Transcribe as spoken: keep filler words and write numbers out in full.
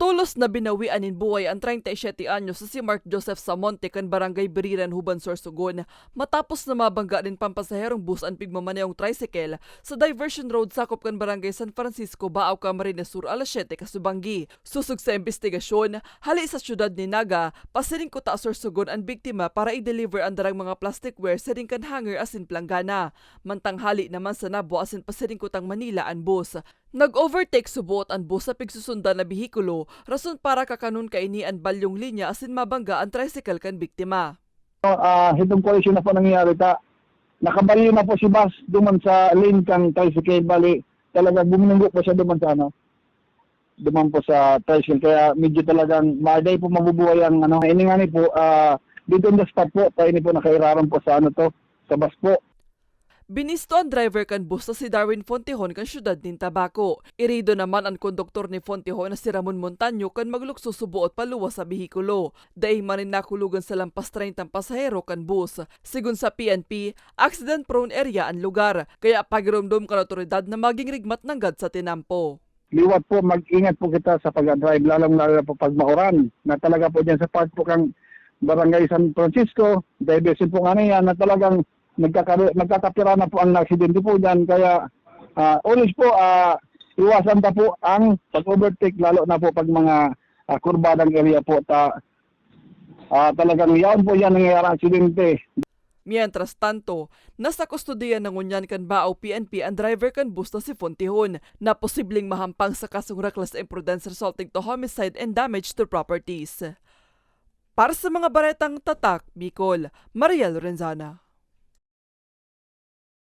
Tolos na binawian nin buhay an treinta y siete anyos na si Mark Joseph Samonte kan Barangay Biriran, Huban, Sorsogon, matapos na mabangga nin pampasaherong bus an pigmamanehong tricycle sa diversion road sakop kan Barangay San Francisco, Baao, Camarines Sur, alas siyete kasubanggi. Sosog sa imbestigasyon, hale sa siyudad nin Naga, pasiring kuta Sorsogon an biktima para i-deliver an darang mga plasticware siring kan hanger asin planggana. Mantang hale naman sa Nabua asin pasiring kutang Manila an bus. Nag-overtake suboot an bus sa pigsusundan na behikulo, rason para kakanon kaini an balyong linya asin mabangga an tricycle kan biktima. Ah, hitong kolizyon na po nangyayari ta. Nakabalyo na po si bus duman sa lane kang tricycle. Bali, talaga buminunggo po siya duman sa ano, duman po sa tricycle. Kaya medyo talagang maaday po mabubuhay ang ano. Ini nga ni po, ah, dito on the spot po, tayo ni po nakairaran po sa ano to, sa bus po. Binisto an driver kan bus na si Darwin Fontihon kan siyudad nin Tabaco. Irido naman an konduktor ni Fontihon na si Ramon Montaño kan maglukso suboot paluwas sa behikulo. Dai man nin nakulugan sa lampas treinta pasahero kan bus. Sigon sa P N P, accident-prone area an lugar, kaya pagiromdom kan awtoridad na maging rigmat nanggad sa tinampo. Liwat po, mag-ingat po kita sa pag-drive, lalong-lalo na po pag mauran, na talaga po dyan sa part po kang Barangay San Francisco, diversion po nga na yan, na talagang nagkaka-, nagkakapira na po ang aksidente po dyan. Kaya, ah, always po, ah, iwasan ta po ang pag-overtake, lalo na po pag mga, ah, kurbadang area po. Ta-, ah, talagang yaon po yan nangyayari ang aksidente. Mientras tanto, nasa kustodiya na ngunyan kan Baao P N P an driver kan bus na si Fontihon, na posibleng mahampang sa kasong reckless imprudence resulting to homicide and damage to properties. Para sa mga baretang Tatak Bicol, Maria Lorenzana.